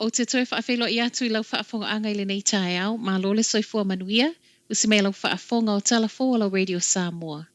Ou te toe faafeiloai atu i lau faafogaaga i lenei taeao, malo le soifua manuia, usi mai lau faafoga o tala fou a lau Radio Samoa.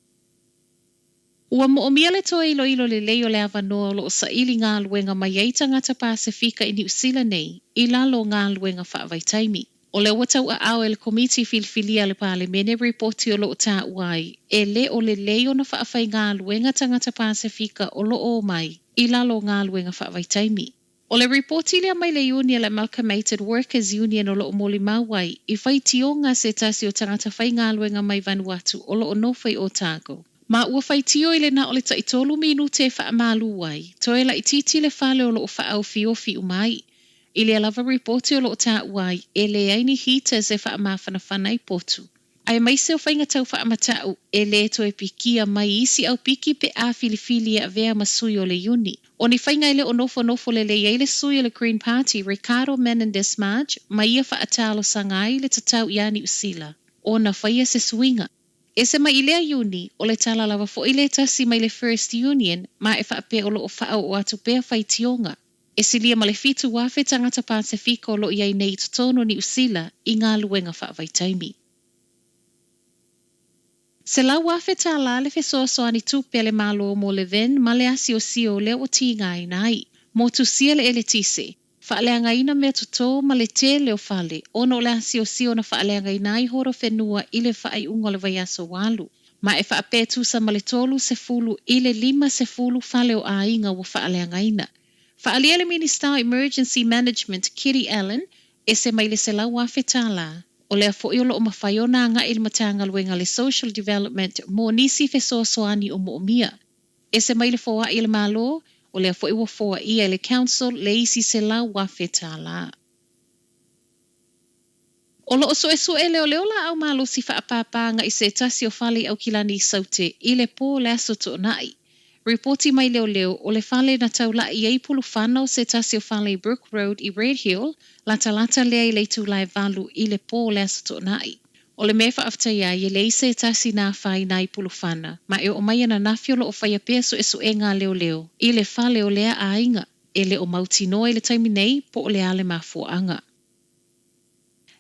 Ua moomia le toe iloilo lelei o le avanoa o loo saili galuega mai ai tagata Pasefika i Niu Sila nei i lalo o galuega faavaitaimi. O lea ua tauaao e le Komiti Filifilia a le Palemene ripoti o loo taua ai e le o lelei ona faafaigaluega tagata Pasefika o loo o mai i lalo o galuega faavaitaimi. O le ripoti lea mai le Iuni a le Amalgamated Workers Union o loo molimau ai i faitioga a se tasi o tagata faigaluega mai Vanuatu o loo nofo i Otago. Ma ua faitio i le na o le taitolu minute e faamalu ai, toe laitiiti le fale o loo faaofiofi uma ai. I lea lava ripoti o loo taua ai, e leai ni heaters e faamafanafana ai potu. Aemaise o faiga tau faamatau e lē toe pikia mai isi aupiki pe a filifili e avea ma sui o le iuni. O ni faiga e le o nofonofo lelei ai le sui o le Green Party Ricardo Menendez March ma ia faatalosaga ai le tatau iā Niu Sila ona faia se suiga. Ese mai i lea iuni, o le tala lava foʻi lē tasi mai le First Union ma e faapea o loo faaoo atu pea faitioga. E silia ma le 7,000 tagata Pasefika o loo i ai nei i totonu o Niu Sila i galuega faavaitaimi. $100,000 le fesoasoani tupe a le Malo mo le VIN ma le asiosio lea ua tigaina ai. Motusia le eletise, faaleagaina mea totō ma le tele o fale ona o le asiosio na faaleagaina ai horowhenua i le faaiuga o le vaiaso ua alu. Ma e faapea e tusa ma le 30 i le 50 fale o aiga ua faaleagaina. Faaalia le Minista o Emergency Management Kitty Allen, ese mai le $100,000. O lea foʻi o loo mafai ona agaʻi le Matagaluega le Social Development mo nisi fesoasoani o moomia. Ese mai le foaʻi a le Malo, o lea foʻi ua foaia e le Council le isi $100,000. O loo suesue leoleo laau malosi faapāpā agai se tasi o fale i Aukilani i Saute i le pō o le Aso Toonai. Ripoti mai leoleo o le fale na taulaʻi ai pulufana o se tasi o fale i Brook Road i Red Hill, latalata lea i le itula e 8 i le pō o le Aso Toonai. O le mea e faafetai ai e leai se tasi na afaina ai pulufana, ma e oo mai ananafi o loo faia pea suesuega a leoleo i le fale o lea aiga. E le o mautinoa i le taimi nei po o le a le mafuaaga.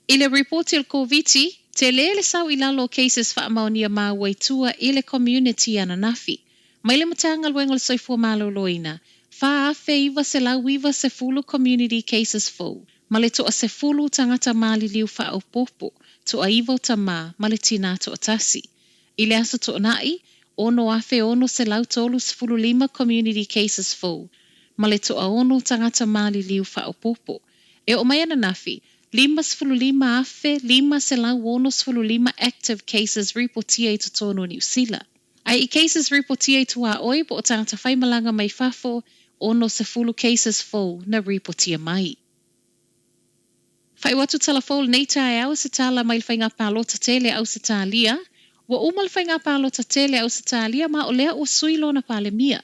I le ripoti o le Koviti, tele le sau i lalo o cases faamaonia maua i tua i le community ananafi. Mai le Matagaluega o le Soifua Maloloina, 4,990 community cases fou, ma le toa-10 tagata maliliu faaopoopo, toa-9 o tamā ma le tinā toatasi. I le Aso Toonai, 6,635 community cases fou, ma le toa-6 tagata maliliu faaopoopo. E oo mai ananafi, 55,565 active cases ripotia i totonu o Niu Sila. Ae i cases ripotia i tuaoi po o tagata faimalaga mai fafo, 60 cases fou na ripotia mai. Faaiu atu tala fou lenei taeao i se tala mai le faiga palota tele a Ausetalia. Ua uma le faiga palota tele a Ausetalia ma o lea ua sui lona Palemia.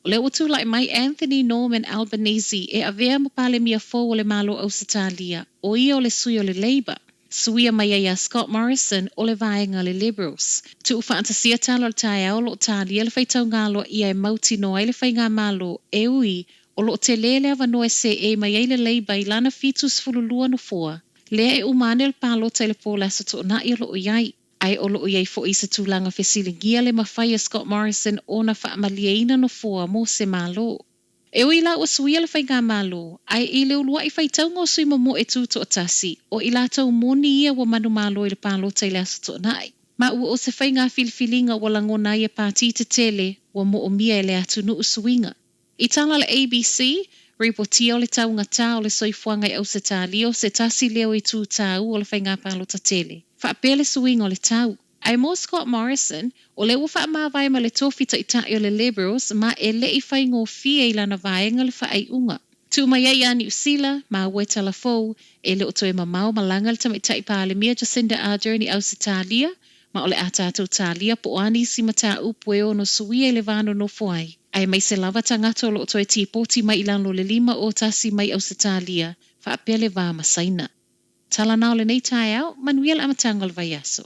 O lea ua tulai mai Anthony Norman Albanese e avea ma Palemia fou o le Malo Ausetalia, o ia o le sui o le Labour. Suia mai ai iā Scott Morrison o le vaega a le Liberals. Tuufaatasia tala o le taeao o loo talia le faitauga aloaia e mautinoa ai le faigamalo e ui o loo tele le avanoa e seei mai ai le Labour i lana 72 nofoa lea e uma ane o le palota i le po o le Aso Toonai o loo i ai. Ae o loo i ai foʻi se tulaga fesiligia le mafai e Scott Morrison ona faamalieina nofoa mo se Malo. E ui la ua suia le faigamalo, ae i le uluai faitauga o sui momoe tutoatasi, o i latou moni ia ua manumalo i le palota i le Aso Toonai. Ma ua o se faiga filifiliga ua lagona ai e pātī tetele ua moomia e le atunuu suiga. I tala a le ABC, ripotia o le taugatā o le soifuaga i Ausetalia o se tasi lea o itu tāua o le faiga palota tele. Faapea le suiga o le tau. Ae mo Scott Morrison, o lea ua faamavae ma le tofi taitai o le Liberals ma e le i faigofie i lana vaega le faaiuga. Tuu mai ai iā Niu Sila, maua e tala fou, e le o toe mamao malaga le tamaitai Palemia Jacinda Ardern i Ausetalia, ma o le a tatou talia po o a nisi mataupu e ono suia i le va nonofo ai, aemaise lava tagata o loo toe tipoti mai i lalo o le 5 o 1 mai Ausetalia, faapea le va ma Saina. Tala na o lenei taeao, manuia le amataga o le vaiaso.